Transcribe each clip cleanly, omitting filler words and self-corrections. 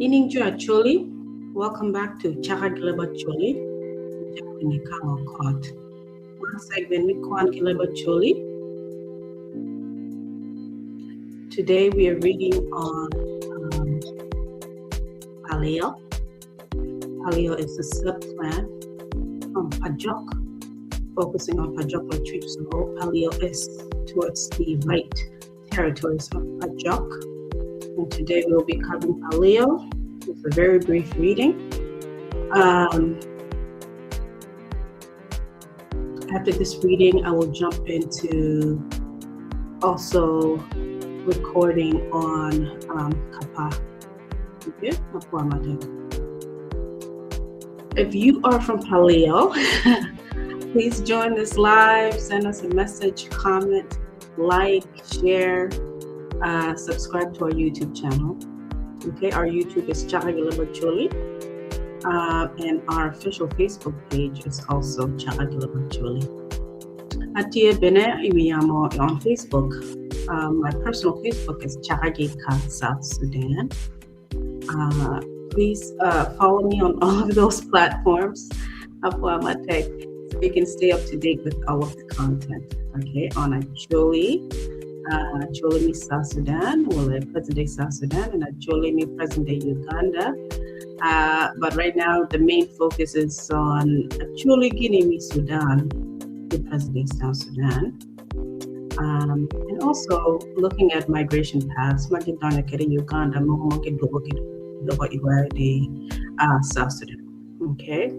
Nining Jo Acholi, welcome back to Caka gi Leb Acholi, Jacqueline Kango Kot. One segment me Kwan ki Leb Acholi. Today we are reading on Paliel. Paliel is a subclan from Pajok, focusing on Pajok Retreat. So Paliel is towards the right territories of Pajok. And today we'll be covering Paliel. It's a very brief reading. After this reading, I will jump into also recording on Kapa. Okay, If you are from Paliel, please join this live, send us a message, comment, like, share, subscribe to our YouTube channel. Okay, our YouTube is Caka gi Leb Acholi, and our official Facebook page is also Caka gi Leb Acholi. Atye bene Iwiyamo on Facebook. My personal Facebook is Chaka Ka South Sudan. Please follow me on all of those platforms, Tech, so you can stay up to date with all of the content. Okay, on Acholi, Acholi me South Sudan, well, present day South Sudan, and Acholi me present day Uganda. But right now, the main focus is on Acholi Guinea me Sudan, the present day South Sudan. And also looking at migration paths, Magidana kede Uganda, South Sudan. Okay.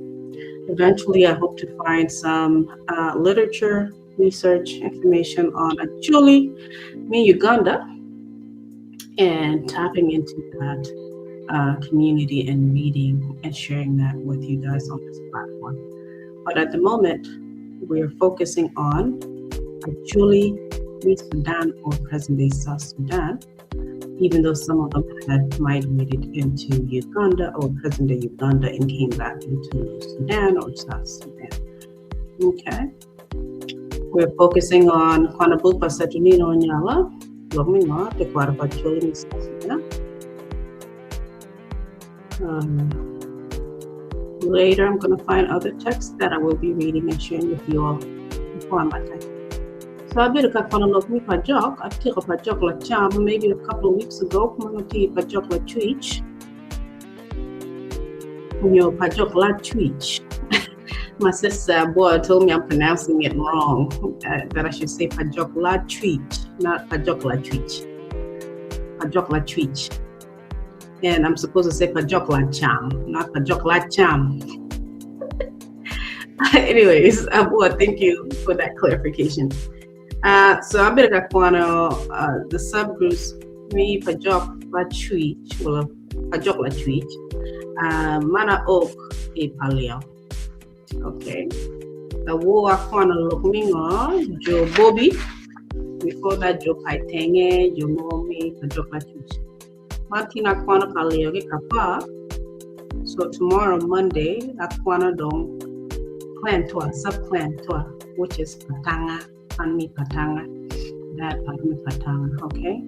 Eventually, I hope to find some literature, research, information on Acholi, me Uganda, and tapping into that community and reading and sharing that with you guys on this platform. But at the moment, we're focusing on Acholi, Sudan or present day South Sudan, even though some of them had migrated into Uganda or present day Uganda and came back into Sudan or South Sudan. Okay. We're focusing on Kwano buk pa Saturnino Onyala, Lok me ngo, Tekwaro pa Acholi me South Sudan. Later, I'm going to find other texts that I will be reading and sharing with you all. So abedo ka kwano lok me Pajok, atyeko Pajok Lacam maybe a couple of weeks ago, kuma tye Pajok Lacwic, nyo Pajok Lacwic. My sister boy told me I'm pronouncing it wrong, that I should say Pajok Lacwic, not Pajok Lacwic. Pajok Lacwic. And I'm supposed to say Pajok Lacam, not Pajok Lacam. Anyways, boy, thank you for that clarification. So abedo ka kwano the subgroups me Pajok Lacwic, well, Pajok Lacwic, Mana Ok e Paliel. Okay. Awor akwano lok me ngo, Jo Bobby, before that Jo Paitenge, Jo Momi, Pajok Lacwic. Martin akwano Paliel ki Kapa. So tomorrow, Monday, akwano dong clan toa, subclan toa, which is Patanga, Panmi Patanga, that Panmi Patanga, okay?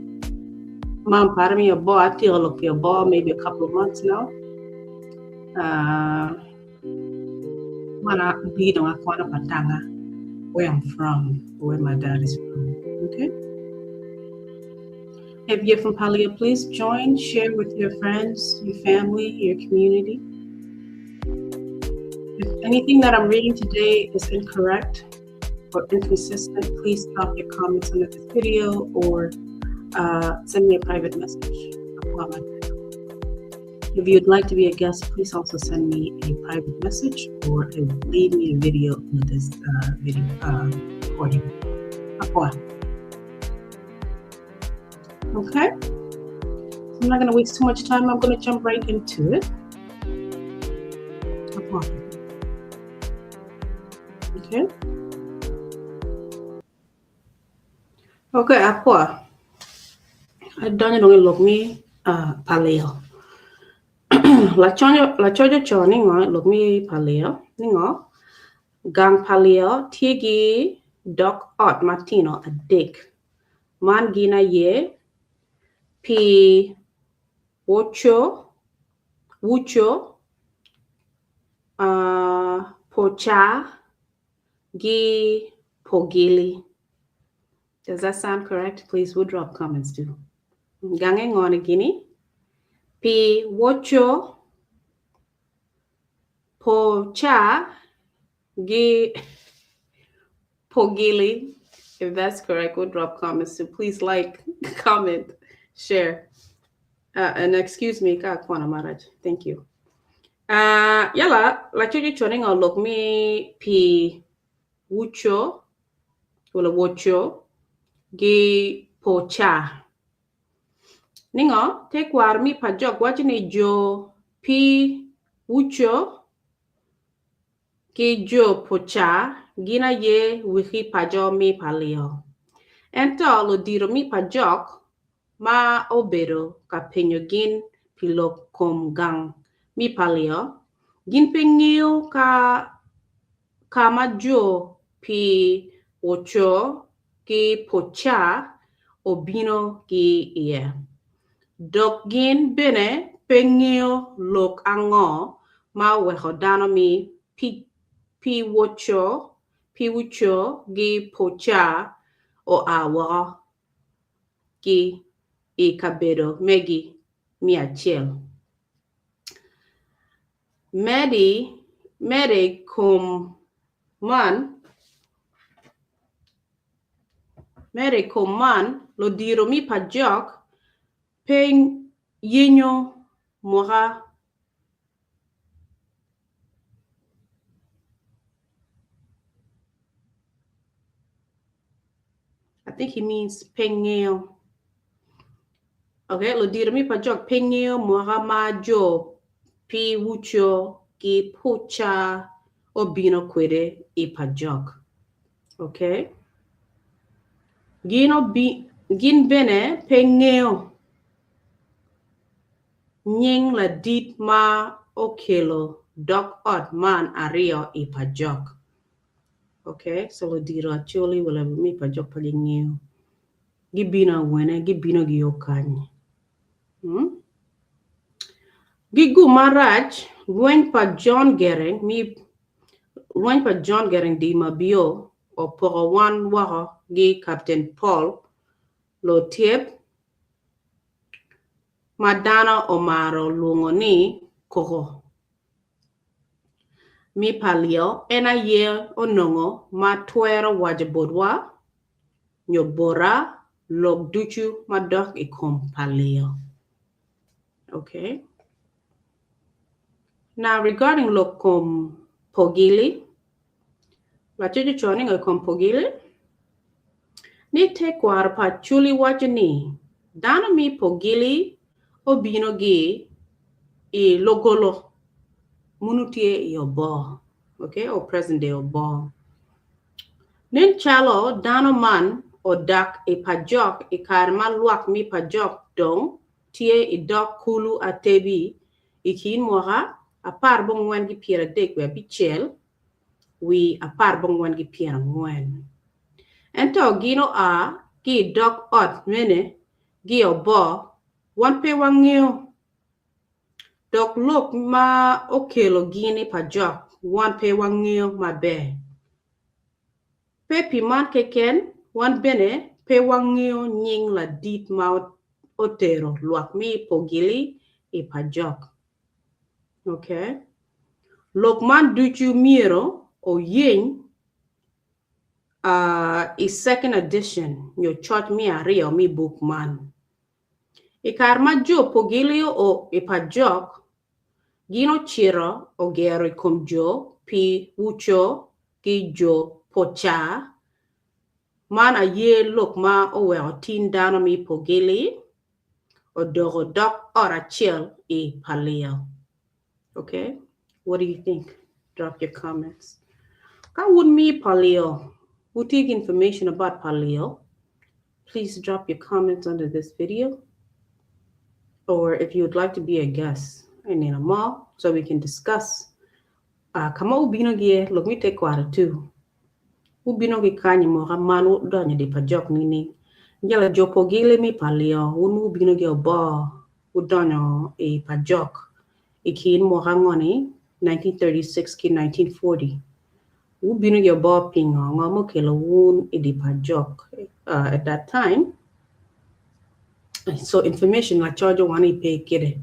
Mom, pardon me, a boy, I feel look your ball maybe a couple of months now. Mana be akwano Patanga, where I'm from, where my dad is from, okay? If you're from Paliel, please join, share with your friends, your family, your community. If anything that I'm reading today is incorrect or inconsistent, please drop your comments under this video or send me a private message. If you'd like to be a guest, please also send me a private message or leave me a video with this video recording. Okay, so I'm not going to waste too much time. I'm going to jump right into it. Okay. Okay, Apua. Adonyo dong lok me Paliel. Laco ocoyo ni ngo lok me Paliel ni ngo gang Paliel tye ki dog ot matino adek man gin aye pi Woco. Wuco, Poca, gi Pogili. Does that sound correct? Please, we'll drop comments too. Gange ngone gini. Pi Woco, Poca, gi Pogili. If that's correct, we'll drop comments too. Please like, comment, share. And excuse me, ka kwana marach. Thank you. Yala, lacoc ocono ni ngo lok mi pi wuco, wala woco, gi poca. Ningo, tekwaro mi pa jok waco ni jo pi wuco ki jo poca gin aye wiki paco mi pa lio. Ento ludito mi pa jok ma obedo ka penyo gin pi lok kom gang mi pa lio, gin pe ngeyo ka ka ma jo pi woco ki poca obino ki iye. Dok gin bene pe ngeyo lok ango ma oweko dano mi pi woco pi wuco gi poca oa woko ki i kabedo megi me acel. Medi mede i kom man mede i kom man ludito mi pa jok pe yenyo mwaka I think he means pe ngeyo. Okay, ludito mi pa jok pe ngeyo mwaka ma jo pi wuco ki puca obino kwede i pa jok. Okay. Gin, obi, gin bene pe ngeyo nying ladit ma okelo dok ot man aryo i pa jok. Okay, so ludito actually wala mi pa jok pa gingeyo. Gibino awene, gibino gi okany. Gigu marac, lweny pa John Gering mi lweny pa John Gering di Mabio opoko wan woko gi Captain Paul Lotyep ma dano omaro lwongo ni Koko mi pa Lio en aye onongo ma twero waco botwa nyo bota lok ducu madok i kom pa Lio. Okay. Now regarding lok kom Pogili, lacoc ocoyo ni ngo i kom Pogili? Ni tekwaro pa Acholi waco ni dano mi Pogili obino gi i Logolo munu tye i Oboo, okay, or present day Oboo. Nen calo dano man odak i Pajok i kare ma lwak mi Pajok dong tye i dog kulu Atebi i kin mwaka 14 gi 36 wi 14 gi 40. Ento gin oa ki i dog ot mene gi Oboo wan pe wangeyo. Dok lok ma okelo gin i Pajok wan pe wangeyo maber. Pe pi man keken, wan bene pe wangeyo nying ladit ma otero lwak mi Pogili i Pajok. Okay. Lok man ducu myero oyeny i second edition nyo coc me aryo me buk man. I kare ma jo Pogili oo i Pajok, gin ocito ogero i kom jo pi Wuco ki jo Poca. Man aye lok ma oweko tin dano mi Pogili odoko dok ot acel i Palio. Okay, what do you think? Drop your comments. Ka wun mi Palio, wutye ki information about Palio, please drop your comments under this video. Or if you would like to be a guest in a mall so we can discuss kama ubino gie lok mi tekwaro too. Ubino ki kany moka man udonyo di Pajok nining. Njala jo Pogili mi Palio, wun ubino gi Oboo, udonyo i Pajok. I kin mwaka angoni, 1936 ki 1940, wubino i oboo pingo? Ngo ma okelo wun i dye Pajok at that time? So information lacoco wan i pe kede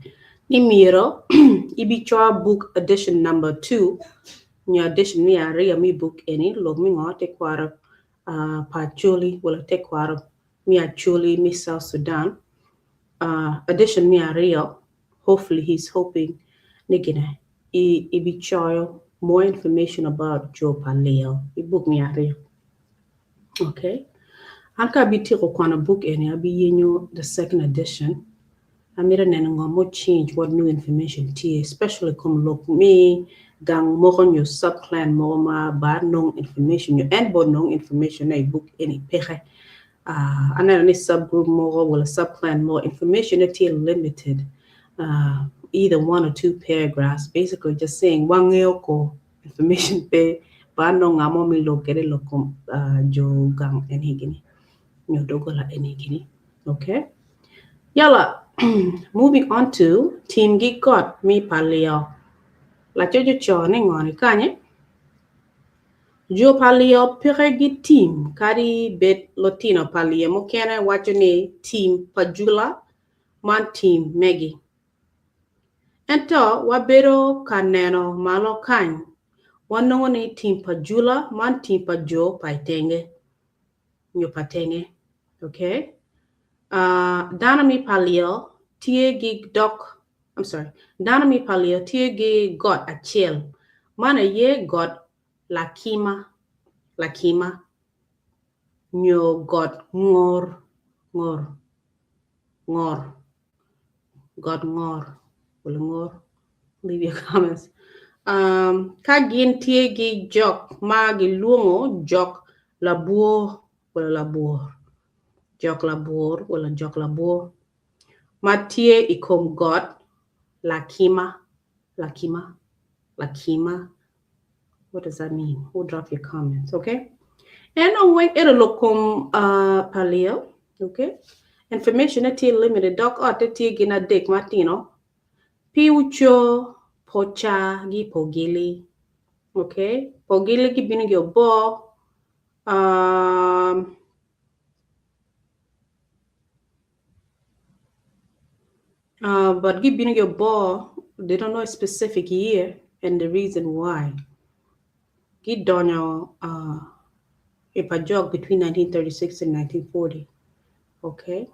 ni myero ibicoyo book edition number 2 nyo edition me aryo me book eni lok me ngo tekwaro pa Acholi wala tekwaro me Acholi me South Sudan edition me aryo hopefully he's hoping ni gine ibicoyo more information about jo pa Leo i book me aryo. Okay. An ka abityeko kwano book eni abiyenyo the second edition amito neno ngo mo change what new information tye especially kom lok me gang moko nyo sub clan mogo ma ba nong information nyo en bo nong information ne i book eni peke. Aneno ni sub group mogo wala sub clan mogo information ne tye limited either one or two paragraphs basically just saying wangeyo ko information pe ba nongo nga mo me lok kede lok kom jo gang eni gini nyo dogola eni gini okay. Yala moving on to tim gi got mi pa lio lacoc oco ni ngoni kanye Jo pa Leo peke gi tim kadi bed lutino pa Leo mukene waco ni tim pa Jula man tim megi. Ento wabedo ka neno malo kany, wanongo ni tim pa Jula man tim pa jo pa itenge nyo pa tenge. Okay? Dano mi pa Leo tye gi dok I'm sorry, dano mi pa Leo tye gi got acel, man aye got Lakima, Lakima, nyo got Ngor, Ngor, Ngor, got Ngor, wala Ngor, leave your comments. Ka gin tye gi jok ma gilwongo jok labwor wala labwor, jok labwor wala jok labwor ma tye i kom got Lakima, Lakima, Lakima. What does that mean? We'll drop your comments, okay? En dong weng eno lok kom pa Leo, okay? Information ne tye limited dok otte tye gin adek matino. Pi uco, poca gi pogili. Okay? Pogili gibino gi oboo. But gibino gi oboo, they don't know a specific year and the reason why. Gidonyo i Pajok between 1936 and 1940. Okay.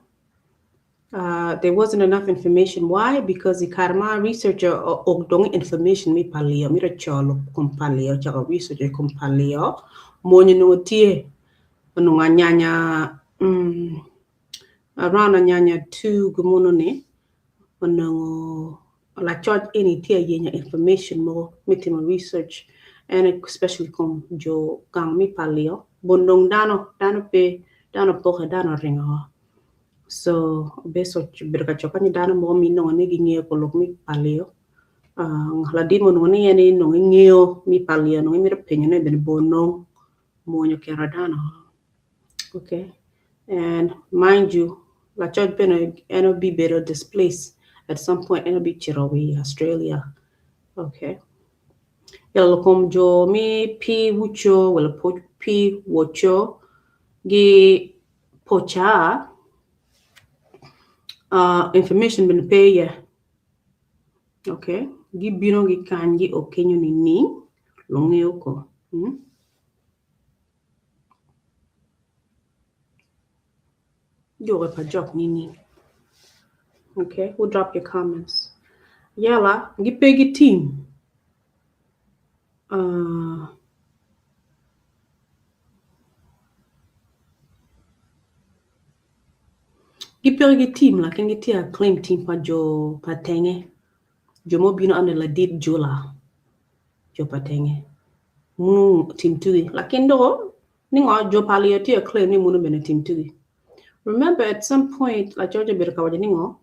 There wasn't enough information. Why? Because i kare ma researcher ok dong information me pa Leo, mito colo kom pa Leo, cako research i kom pa Leo, mwony onongo tye, onongo anyanya around anyanya 2 gimono ni onongo lacoc eni tye ayenyo information mogo me timo research and especially kom jo gang me pa Leo bon dong dano dano pe dano poke dano oringo so beso obedo ka coko ni dano mogo mi nongo ni gingeyo ko lok me pa Leo ladit mo onongo ni en nongo ingeyo me pa Leo nongo imito penyo ne bene bo nong mwonyo oketo dano okay and mind you lacoc bene en obibedo displaced at some point en obicito i Australia okay elo kom jo mi pi wuco wala pi woco gi poca information bene pe iye okay gibino gi kany gi okenyo nining lungeyo ko Joge pa jok nining okay we'll drop your comments yala gipe gi team Gipeke ki tim lakin gitye ka claim tim pa jo pa tenge, jo ma obino under ladit Jula, jo pa tenge munu tim tugi lakin doko ningo jo pa Leo tye ka claim ni munu bene tim tugi. Remember at some point lacoc obedo ka waco ningo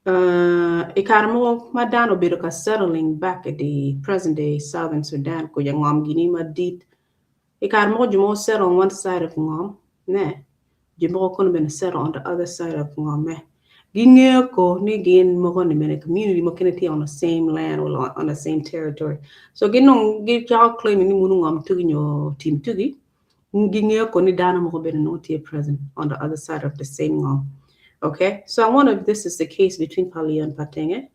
i kare mogo ma dano obedo ka settling back at the present day southern Sudan kuca ngom gini madit I kare mogo jo mogo settle on one side of ngom ne, jo mogo kono bene settle on the other side of ngom me. Gingeyo ko ni gin moko ni mene community mukene tye on the same land or on the same territory. So gin dong gicako claiming ni munu ngom tugi nyo tim tugi, gingeyo ko ni dano moko bene nongo tye present on the other side of the same ngom. Okay, so I wonder if this is the case between Paliyo and Patenge.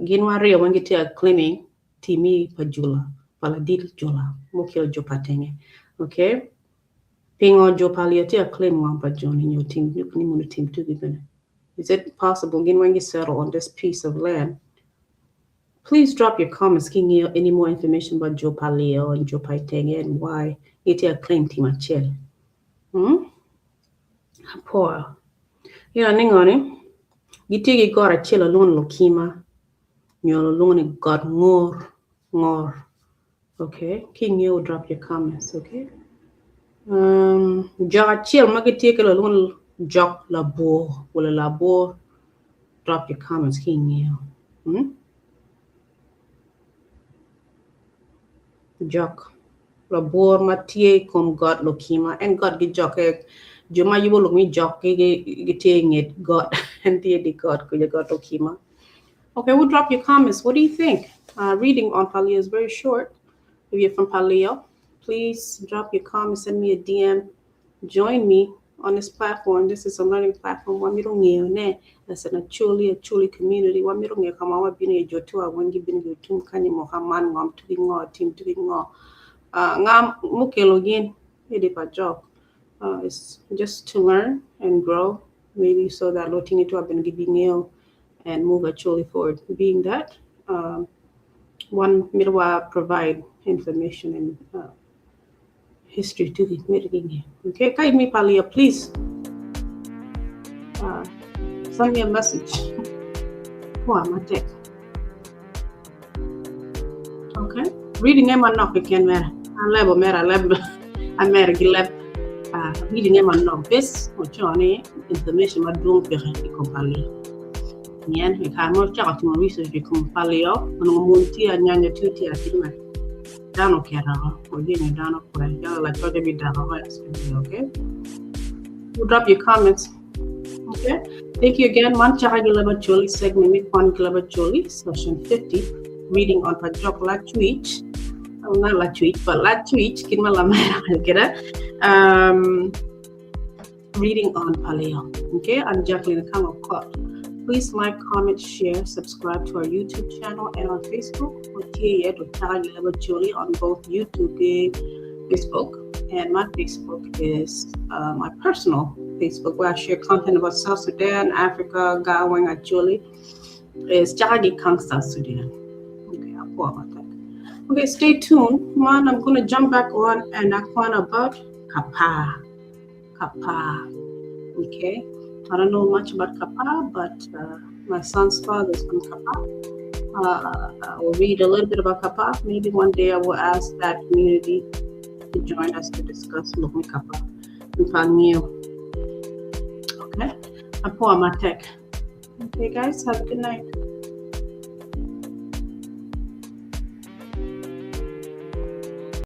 Gin waryo weng gitye ka claiming timi pa Jula, pa ladit Jula mukelo jo Patenge. Okay, pingo jo Paliyo tye ka claim ngom pa joni nyo tim ni mono tim tugi bene? Is it possible gin weng gisettle on this piece of land? Please drop your comments ki ingeyo any more information about jo Paliyo and jo Paitenge and why gitye ka claim tim acel. Hmm? Apoa. You know, ningo ni gitye ki got acel alwongo ni Lukima nyo alwongo ni got ngor ngor. Okay, ki ingeyo drop your comments, okay? Jok acel ma gitye ki alwongo ni jok labwor wala labwor drop your comments ki ingeyo. Hmm? Jok labwor ma tye i kom got Lukima en got gi jokke jo ma yubo lok mi jok gi gitye i nget got en tye di got kuja got Lukima. Okay, we'll drop your comments. What do you think? Reading on Paleo is very short. If you're from Paleo, please drop your comments, send me a DM, join me on this platform. This is a learning platform. Wamito ngeyo ne as an Acholi community. Wamito ngeyo kama wabino i jo tu awengi bin jo tum kanyi mo kaman ngom tuki ngo tim tuki ngo. Ngam mukelo gin edi pa jok. It's just to learn and grow, maybe so that lotini to abin gibi ngeyo and move Acholi forward. Being that one midwa provide information and history to the mitiging. Okay, guide me Palia, please send me a message. Oh, I'm a tech. Okay, reading ema nok ken mera. Alebo mera leb amera gi leb. Reading ema nok bes ochoni information madwong peke i kom Palia. Nyen i kare mo chako timo research i kom Palio onongo mun tye anyanya tye tye atima dano oketa oyenyo dano kwe jalo lacoc bi dako okay. We'll drop your comments. Okay. Thank you again. Man Chaka Gilaba Choli segment Mikwan Gilaba Choli session 50 reading on Pajok Lachwich. Oh, not Lachwich, but Lachwich Kinma Lamera reading on Paleo. Okay, I'm Jacqueline Kangokot. Please like, comment, share, subscribe to our YouTube channel and on Facebook. Choli on both YouTube and Facebook. And my Facebook is my personal Facebook where I share content about South Sudan, Africa, Gawang, Acholi. Is Chagagi Kang South Sudan. Okay, I'll go about that. Okay, stay tuned. Man, I'm gonna jump back on and I about Kapa. Kapa. Okay. I don't know much about Kapa, but my son's father is from Kapa. I will read a little bit about Kapa. Maybe one day I will ask that community to join us to discuss Lukmi Kapa and. Okay. Apo Amatek. Okay, guys, have a good night.